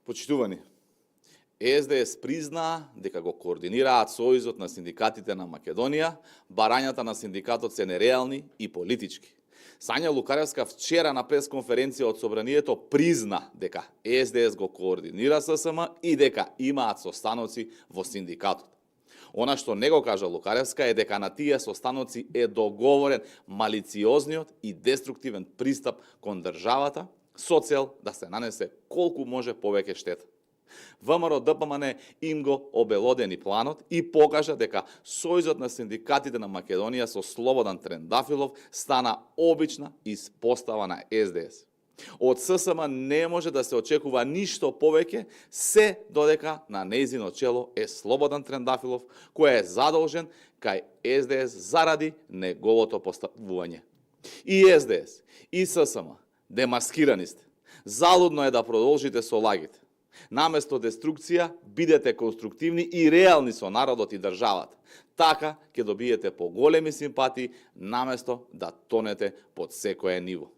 Почитувани, СДС призна дека го координираат Сојузот на синдикатите на Македонија, барањата на синдикатот се нереални и политички. Сања Лукаревска вчера на пресконференција од Собранието призна дека СДС го координира ССМ и дека имаат состаноци во синдикатот. Она што не го кажа Лукаревска е дека на тие состаноци е договорен малициозниот и деструктивен пристап кон државата со цел да се нанесе колку може повеќе штета. ВМРО ДПМН им го обелодени планот и покажа дека Сојузот на синдикатите на Македонија со Слободан Трендафилов стана обична испостава на СДС. Од ССМ не може да се очекува ништо повеќе, се додека на нејзино чело е Слободан Трендафилов, кој е задолжен кај СДС заради неговото поставување. И СДС, и ССМ, демаскирани сте. Залудно е да продолжите со лагите. Наместо деструкција, бидете конструктивни и реални со народот и државата. Така ќе добиете поголеми симпатии, наместо да тонете под секое ниво.